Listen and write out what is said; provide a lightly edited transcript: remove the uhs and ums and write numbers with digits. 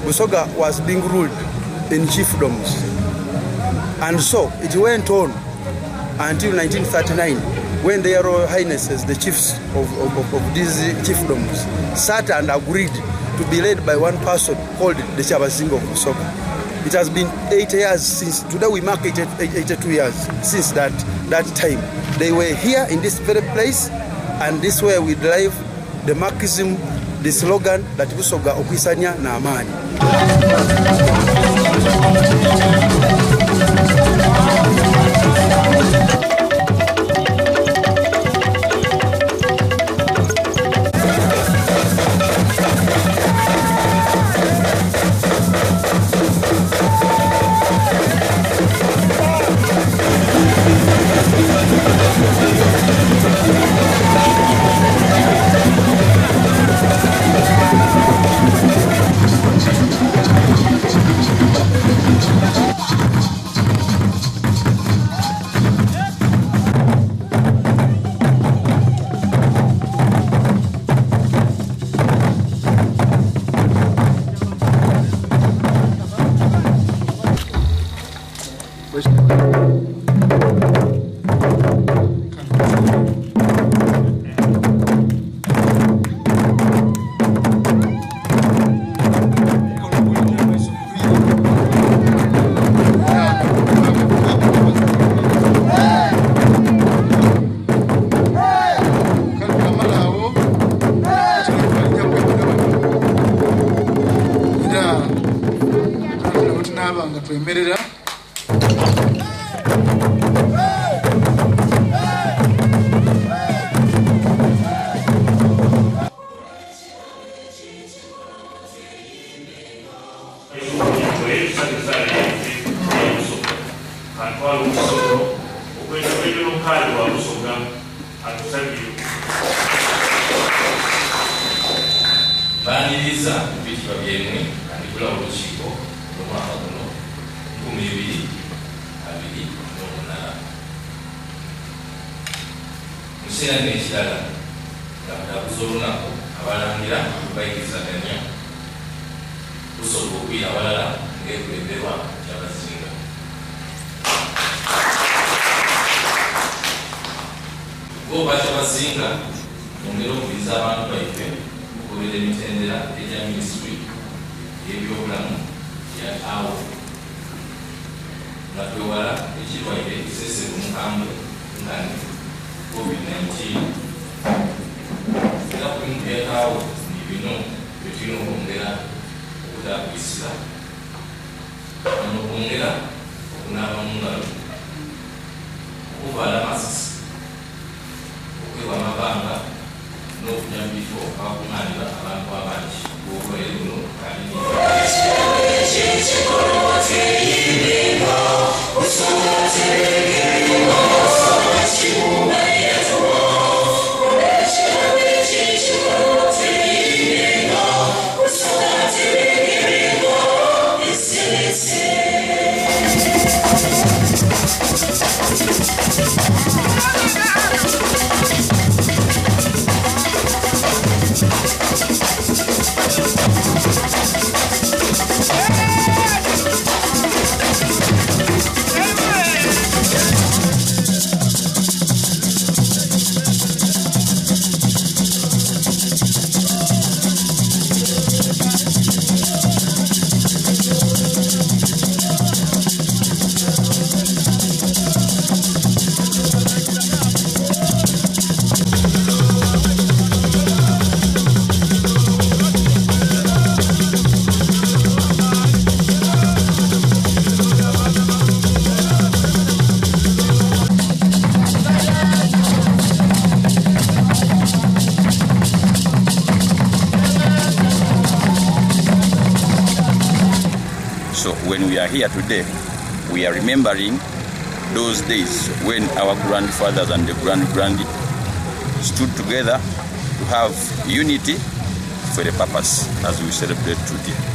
Busoga was being ruled in chiefdoms and so it went on until 1939 when their Royal Highnesses, the chiefs of, of, of these chiefdoms, sat and agreed to be led by one person called the Kyabazinga of Busoga. It has been 80 years since, today we mark 80, 82 years since that, that time. They were here in this very place and this way we drive the maxim, the slogan that Busoga okwisanya na amani. Twemerera. Mbaniriza mu bitiibwa byaimwe nga ndhigulagho olukiiko olw'omwaka guno 2028. Mu kiseera kino ekirala nga mudhakuza olunaku abalangira lwe baikirizagania Busoga okwira aghalala ng'ekulemberwa Kyabazinga. Bo Bakyabazinga bongera okubiriza abantu baife okugoberera emitendera egya minisitule ey'ebyobulamu gyeyataagho nga twewala ekirwaire kisesebwa omukambwe nkani Covid 19 era ku bimu byeyataagho ni bino byetulina okwongera okutaaku eisira bano okwongera okunaaba mungalo, okuvaala masks, okwewa amabanga n'okuja mu bifo aghakung'aanira abantu abangi ng'obulwaire buno bukaali ni. So when we are here today, we are remembering those days when our grandfathers and the grand-grandy stood together to have unity for the purpose as we celebrate today.